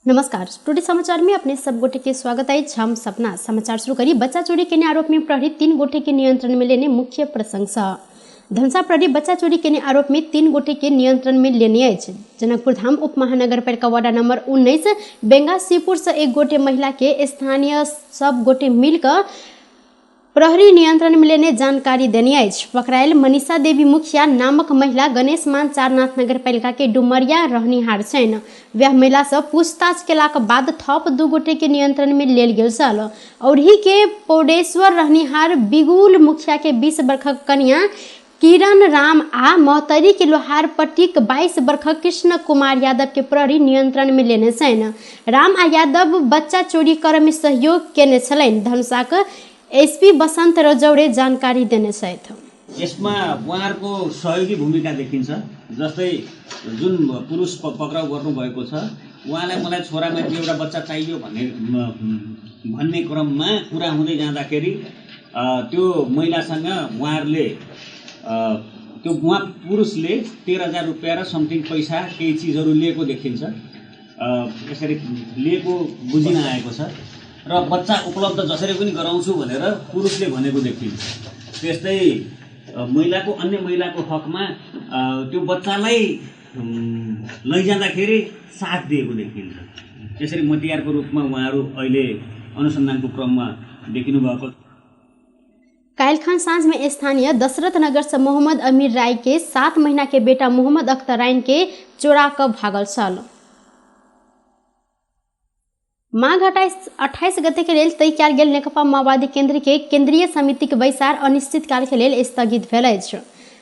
नमस्कार, टुडे समाचार में अपने सब गोटे के स्वागत है। हम सपना समाचार शुरू करी। बच्चा चोरी के आरोप में प्रहरी 3 गोटे के नियंत्रण में लेने मुख्य प्रशंसा। धनसा प्रहरी बच्चा चोरी के आरोप में 3 गोटे के नियंत्रण में लेने अछि। जनकपुर धाम उप महानगरपालिका वार्ड नंबर 19 बेंगा शिवपुर से एक गोटे महिला के स्थानीय सब गोटे मिलकर प्रहरी नियंत्रण में लेने जानकारी देने अछि। पकड़ायल मनीषा देवी मुखिया नामक महिला गणेश मान चारनाथ नगरपालिका के डुमरिया रहनिहार छनि। वह महिला से पूछताछ केलाक बाद थप 2 गोटे के नियंत्रण में लेल गेल छल। औरही के पौडेश्वर रहनिहार बिगुल मुखिया के 20 वर्षक कन्या किरण राम आ मौतरी के लोहारपट्टीक 22 वर्षक कृष्ण कुमार यादव के प्रहरी नियंत्रण में लेने छनि। राम आ यादव बच्चा चोरी करय में सहयोग केने छलनि। धनुषाक एसपी बसंत रजौरे जानकारी देने छथि। यसमा उहाँहरूको सहयोगी भूमिका देखिन्छ। जस्तै जुन पुरुष पक्राउ गर्नुभएको छ उहाँलाई मलाई छोरा मान्छे एउटा बच्चा चाहियो भन्ने क्रममा कुरा हुँदै जाँदाखेरि त्यो महिलासँग उहाँहरूले त्यो उहाँ पुरुषले 13,000 रुपियाँ र समथिङ पैसा केही चिजहरू लिएको देखिन्छ। यसरी लिएको बुझिन आएको छ र बच्चा उपलब्ध जसरी पनि गराउँछु भनेर पुरुषले भनेको देखिन्छ। त्यस्तै महिलाको अन्य महिलाको हकमा त्यो बच्चालाई लैजाँदाखेरि साथ दिएको देखिन्छ। त्यसरी मतियारको रूपमा उहाँहरू अहिले अनुसन्धानको क्रममा देखिनु भएको। काल्हिखन साँझ में स्थानीय दशरथ नगर से मोहम्मद अमीर राय के 7 महीना के बेटा मोहम्मद अख्तर राइन के चोरा क भागल छल। माघ 28 गते के लेल तय कयल गेल नेकपा माओवादी केंद्र के केंद्रीय समिति के बैसार अनिश्चितकाल के लेल स्थगित भेल अछि।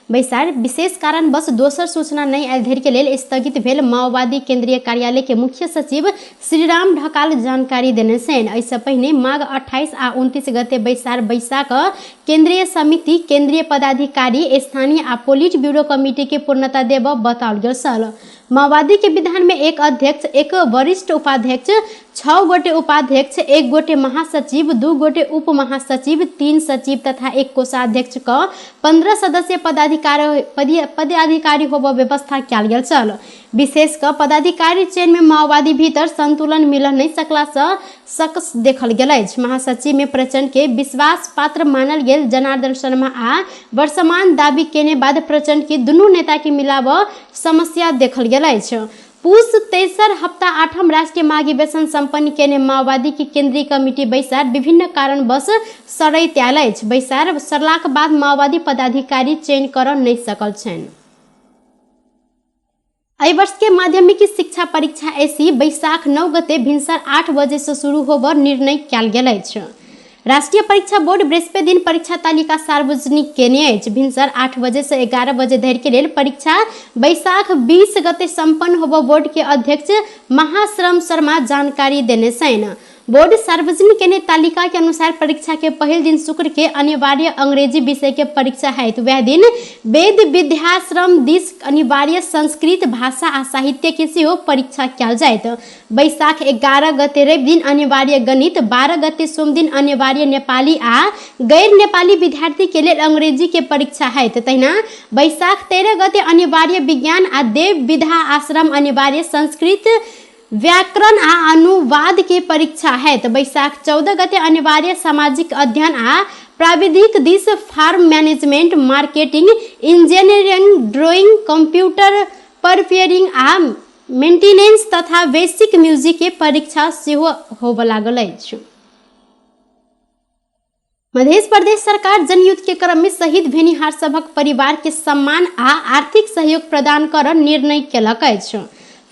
बैसार विशेष कारणवश दोसर सूचना नहि आयल धरि के लेल स्थगित भेल माओवादी केंद्रीय कार्यालय के मुख्य सचिव श्रीराम ढकाल जानकारी देने छनि। एहिसँ पहिने माघ 28 आ 29 गते बैसार बैसा कऽ केंद्रीय समिति, केंद्रीय पदाधिकारी, स्थानीय आ पोलिट ब्यूरो कमिटी के पूर्णता देबऽ बताओल गेल छल। माओवादी के विधान में 1 अध्यक्ष, 1 वरिष्ठ उपाध्यक्ष, 6 गोटे उपाध्यक्ष, 1 गोटे महासचिव, 2 गोटे उप महासचिव, 3 सचिव तथा 1 कोषाध्यक्ष क 15 सदस्य पदाधिकारी होब व्यवस्था कयल गेल छल। विशेष क पदाधिकारी चयन में माओवादी भीतर संतुलन मिल नहीं सकला से शक देखल गेल अछि। महासचिव में प्रचंड के विश्वास पात्र मानल गेल जनार्दन शर्मा आ वर्तमान दाबी केने बाद प्रचंड के दुनू नेता के मिलाब समस्या देखल गेल अछि। पूस तेसर हप्ता 8म राष्ट्रीय महाधिवेशन सम्पन्न केने माओवादी की केंद्रीय कमिटी बैसार विभिन्न कारणवश सरैत आयल अछि। बैसार सरलाक बाद माओवादी पदाधिकारी चयन कर नहीं सकल छनि। एहि वर्ष के माध्यमिक शिक्षा परीक्षा एसी बैसाख 9 गते भिनसर 8 बजे से शुरू होब निर्णय कयल गेल अछि। राष्ट्रीय परीक्षा बोर्ड बृहस्पति दिन परीक्षा तालिका सार्वजनिक केने अछि। भिनसर 8 बजे से 11 बजे धरि के लेल परीक्षा बैसाख 20 गते सम्पन्न होब बोर्ड के अध्यक्ष महाश्रम शर्मा जानकारी देने छनि। बोर्ड सार्वजनिक केने तालिका के अनुसार परीक्षा के पहिल दिन शुक्र के अनिवार्य अंग्रेजी विषय के परीक्षा है। वह दिन वेद विद्याश्रम दिस अनिवार्य संस्कृत भाषा आ साहित्य के सेहो परीक्षा कयल जायत। बैसाख 11 गते रवि दिन अनिवार्य गणित, 12 गते सोम दिन अनिवार्य नेपाली आ गैर नेपाली विद्यार्थी के लेल अंग्रेजी के परीक्षा है। तहिना बैसाख 13 गते अनिवार्य विज्ञान आ देव विधा आश्रम अनिवार्य संस्कृत व्याकरण आ अनुवाद के परीक्षा है। तो बैसाख 14 गते अनिवार्य सामाजिक अध्ययन आ प्राविधिक this farm management, marketing, engineering, drawing, computer preparing आ मेंटेनेंस तथा बेसिक म्यूजिक के परीक्षा सेहो होबऽ लागल अछि। मध्य प्रदेश सरकार जनयुद्ध के क्रम में शहीद भेनिहार सभक परिवार के सम्मान आ आर्थिक सहयोग प्रदान कर निर्णय केलक अछि।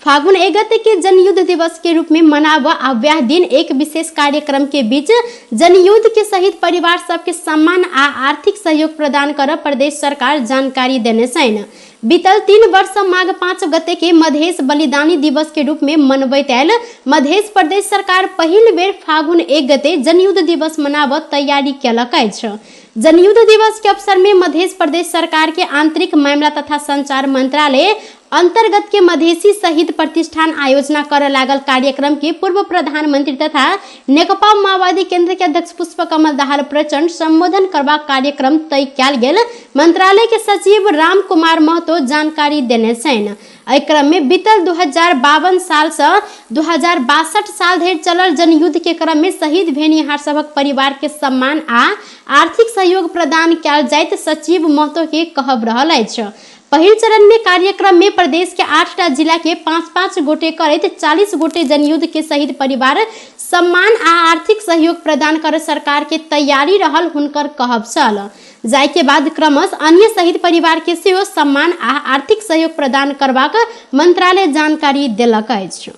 फागुन 1 गते के जनयुद्ध दिवस के रूप में मनाब आ वह दिन एक विशेष कार्यक्रम के बीच जनयुद्ध के शहीद परिवार सबके सम्मान आ आर्थिक सहयोग प्रदान कर प्रदेश सरकार जानकारी देने छनि। बीतल 3 वर्ष माघ 5 गते के मधेश बलिदानी दिवस के रूप में मनबैत आयल मध्य प्रदेश सरकार पहिल बेर फागुन 1 गते जनयुद्ध दिवस मनाब तैयारी केलक अछि। जनयुद्ध दिवस के अवसर में मध्य प्रदेश सरकार के आंतरिक मामला तथा संचार मंत्रालय अंतर्गत के मधेसी शहीद प्रतिष्ठान आयोजना कर लागल कार्यक्रम के पूर्व प्रधानमंत्री तथा नेकपा माओवादी केंद्र के अध्यक्ष पुष्प कमल दाहाल प्रचंड संबोधन करबाक कार्यक्रम तय कयल गेल मंत्रालय के सचिव राम कुमार महतो जानकारी देने छनि। एहि क्रम में बीतल 2052 साल से 2062 साल धरि चलल जनयुद्ध के क्रम में शहीद भेनिहार सभक परिवार के सम्मान आ आर्थिक सहयोग प्रदान कयल जाइत सचिव महतो के कहब रहल अछि। पहिल चरण में कार्यक्रम में प्रदेश के 8टा जिला के 5-5 गोटे करैत 40 गोटे जनयुद्ध के शहीद परिवार सम्मान आ आर्थिक सहयोग प्रदान कर सरकार के तैयारी रहल हुनकर कहब छल। जाय के बाद क्रमश अन्य शहीद परिवार के सेहो सम्मान आ आर्थिक सहयोग प्रदान करबाक मंत्रालय जानकारी देलक अछि।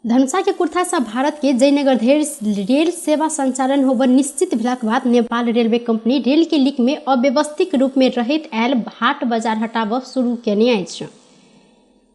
धनुषा के कुर्था से भारत के जयनगर धरि रेल सेवा संचालन होबय निश्चित भेलाक बाद नेपाल रेलवे कंपनी रेल के लीक में अव्यवस्थित रूप में रहैत आयल हाट बाजार हटाबऽ शुरू केने अछि।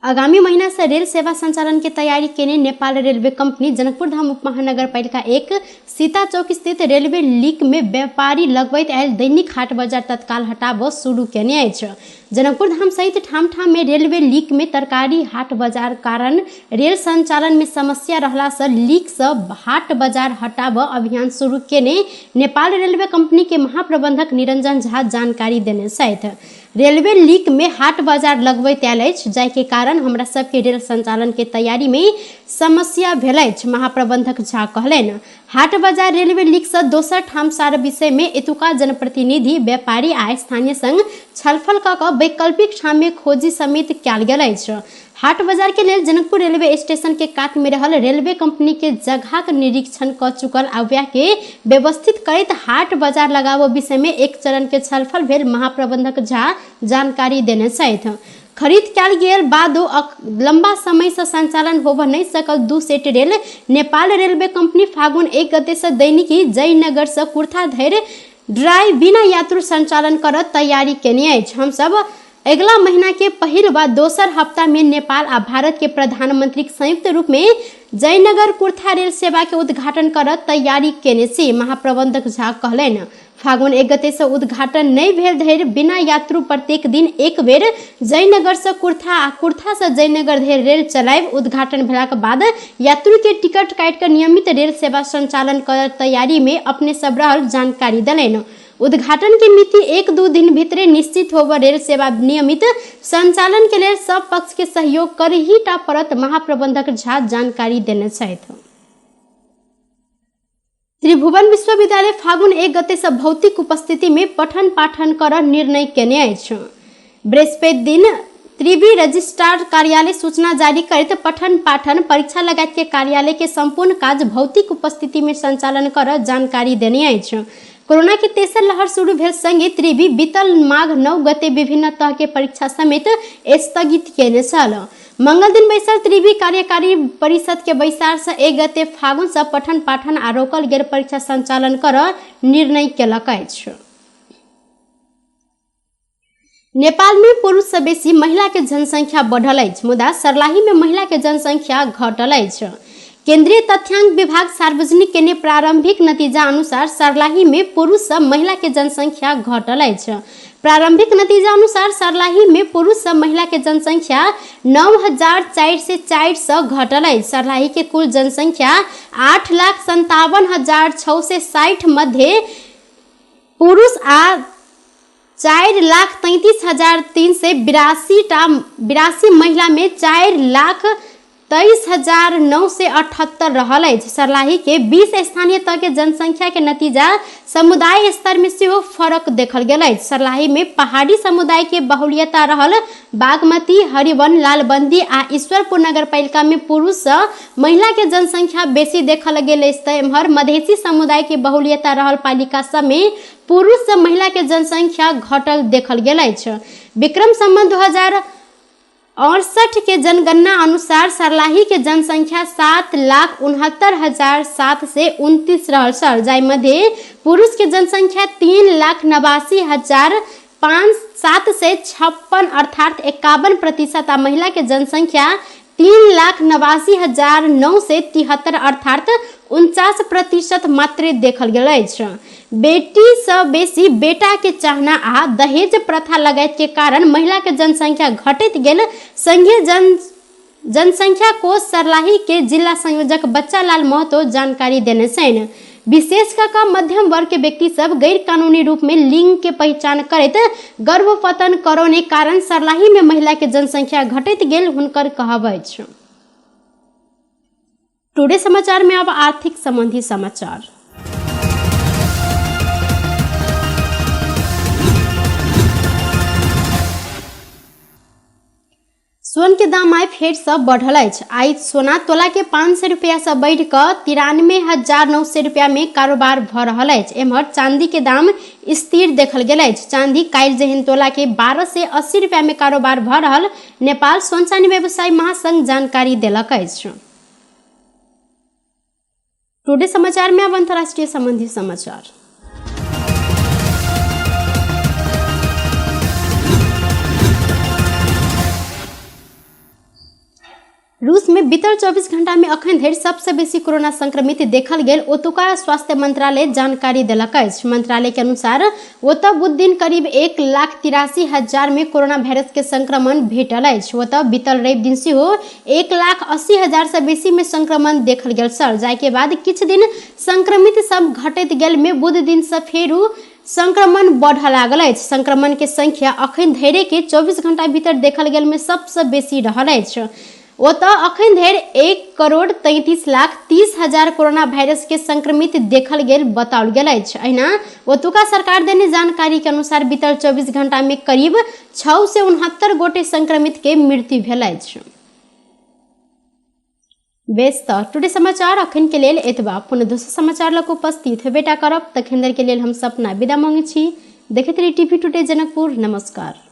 आगामी महीना से रेल सेवा संचालन के तैयारी केने नेपाल रेलवे कंपनी जनकपुर धाम उपमहानगरपालिका 1 सीता चौक स्थित रेलवे लीक में व्यापारी लगबैत आयल दैनिक हाट बाजार तत्काल हटाबऽ शुरू केने अछि। जनकपुर धाम सहित ठाम ठाम में रेलवे लीक में तरकारी हाट बाजार कारण रेल संचालन में समस्या रहला से लीक से हाट बाजार हटाबऽ अभियान शुरू केने नेपाल रेलवे कंपनी के महाप्रबंधक निरंजन झा जानकारी देने छथि। रेलवे लीक में हाट बाजार लगबैत आयल अछि, जाहि के कारण हमरा सबके रेल संचालन के तैयारी में समस्या भेल अछि, महाप्रबंधक झा कहलनि। हाट बाजार रेलवे लीक से दोसर ठाम सार विषय में एतुका जनप्रतिनिधि, व्यापारी आ स्थानीय संग छलफल क कऽ वैकल्पिक ठाम में खोजी समेत कयल गेल अछि। हाट बाजार के लेल जनकपुर रेलवे स्टेशन के कात में रहल रेलवे कंपनी के जगहक निरीक्षण क चुकल आ वएह के व्यवस्थित करैत हाट बाजार लगाबऽ विषय में एक चरण के छलफल भेल महाप्रबंधक झा जानकारी देने छथि। खरीद कयल गेल बादो लंबा समय से संचालन होबऽ नहि सकल 2 set rail Nepal railway company फागुन 1 गते से दैनिकी जयनगर से कुर्था धरि ड्राई बिना यात्रु संचालन करऽ तैयारी केने अछि। हमसब अगिला महीना के पहिल व दोसर हफ्ता में नेपाल आ भारत के प्रधानमंत्री संयुक्त रूप में जयनगर कुर्था रेल सेवा के उद्घाटन करऽ तैयारी केने छी, महाप्रबंधक झा कहलनि। फागुन 1 गते से उद्घाटन नहि भेल धरि बिना यात्रु प्रत्येक दिन एक बेर जयनगर से कुर्था आ कुर्था से जयनगर धरि रेल चलायब। उद्घाटन भेलाक बाद यात्रु के टिकट काटि कऽ नियमित रेल सेवा संचालन कर तैयारी में अपने सब रहल जानकारी देलनि। उद्घाटन के मिति 1-2 दिन भीतरे निश्चित होबऽ रेल सेवा नियमित संचालन के लेल सब पक्ष के सहयोग करही टा पड़त, महाप्रबंधक झा जानकारी देने छथि। त्रिभुवन विश्वविद्यालय फागुन 1 गते से भौतिक उपस्थिति में पठन पाठन कर निर्णय केने अछि। बृहस्पति दिन त्रिवी रजिस्ट्रार कार्यालय सूचना जारी करैत पठन पाठन परीक्षा लगायत के कार्यालय के संपूर्ण काज भौतिक उपस्थिति में संचालन कर जानकारी देने अछि। कोरोना के तेसर लहर शुरू भेल संगे त्रिवी बीतल माघ 9 गते विभिन्न तह के परीक्षा समेत स्थगित केने छल। मंगल दिन बैसल त्रिवी कार्यकारी परिषद के बैसार से 1 गते फागुन से पठन पाठन आ रोकल गेल परीक्षा संचालन कर निर्णय केलक अछि। नेपाल में पुरुष से बेसी महिला के जनसंख्या बढ़ल अछि, मुदा सर्लाही में महिला के जनसंख्या घटल अछि। केंद्रीय तथ्यांक विभाग सार्वजनिक केने प्रारंभिक नतीजा अनुसार सर्लाही में पुरुष से महिला के जनसंख्या घटल अछि। प्रारंभिक नतीजा अनुसार सर्लाही में पुरुष से महिला के जनसंख्या 9,404 से घटल अछि। सर्लाही के कुल जनसंख्या 8,57,660 मध्य पुरुष आ 4,33,382 टा महिला में 4,23,978 रहल अछि। सर्लाही के 20 स्थानीय तह के जनसंख्या के नतीजा समुदाय स्तर में सेहो फरक देखल गेल अछि। सर्लाही में पहाड़ी समुदाय के बहुल्यता रहल बागमती, हरिवन, लालबंदी आ ईश्वरपुर नगरपालिका में पुरुष से महिला के जनसंख्या बेसी देखल गेल अछि। तऽ एम्हर मधेसी समुदाय के बहुल्यता रहल पालिका सब में पुरुष से महिला के जनसंख्या घटल देखल गेल अछि। विक्रम संवत 2068 के जनगणना अनुसार सर्लाही के जनसंख्या 7,69,729 रहल छल, जाहि मध्ये पुरुष के जनसंख्या 3,89,756 अर्थात 51% आ महिला के जनसंख्या 3,89,973 अर्थात 49% मात्रे देखल गेल अछि। बेटी से बेसी बेटा के चाहना आ दहेज प्रथा लगायत के कारण महिला के जनसंख्या घटैत गेल। संघीय जनसंख्या कोष सर्लाही के जिला संयोजक बच्चा लाल महतो जानकारी देने छनि। विशेष कऽ कऽ मध्यम वर्ग के व्यक्ति सब गैर कानूनी रूप में लिंग के पहचान करैत गर्भपतन करौने कारण सर्लाही में महिला के जनसंख्या घटैत गेल हुनकर कहब अछि। टुडे समाचार में अब आर्थिक संबंधी समाचार। सोन के दाम आइ फेर से बढ़ल अछि। आइ सोना तोला के 500 रुपया से बढ़ि कऽ 93,900 रुपया में कारोबार भऽ रहल अछि। एम्हर चांदी के दाम स्थिर देखल गेल अछि। चांदी काल्हि जेहन तोला के 1280 रुपया में कारोबार भऽ रहल नेपाल सोन चानी व्यवसायी महासंघ जानकारी देलक अछि। टुडे समाचार में अब अंतर्राष्ट्रीय संबंधी समाचार। रूस में बीतल 24 घंटा में अखन धरि सबसे बेसी कोरोना संक्रमित देखल गेल ओतुका स्वास्थ्य मंत्रालय जानकारी देलक अछि। मंत्रालय के अनुसार ओतऽ बुध दिन करीब 1,83,000 में कोरोना वायरस के संक्रमण भेटल अछि। ओतऽ बीतल रवि दिन सेहो 1,80,000 से बेसी में संक्रमण देखल गेल छल, जाहि के बाद किछु दिन संक्रमित सब घटैत गेल में बुध दिन से फेरू संक्रमण बढ़ऽ लागल अछि। संक्रमण के संख्या अखन धरि के 24 घंटा भीतर देखल गेल में सबसे बेसी रहल अछि। ओतऽ अखन धरि 1,33,30,000 कोरोना वायरस के संक्रमित देखल गेल बताओल गेल अछि। अहिना ओतुका सरकार देने जानकारी के अनुसार बीतल 24 घंटा में करीब 669 गोटे संक्रमित के मृत्यु भेल अछि। बेस तऽ टुडे समाचार अखन के लेल एतबा। पुनः दोसर समाचार लऽ कऽ उपस्थित हेबेटा करब। तखन के लेल हम सपना विदा मांगै छी। देखैत रही टीवी टुडे जनकपुर। नमस्कार।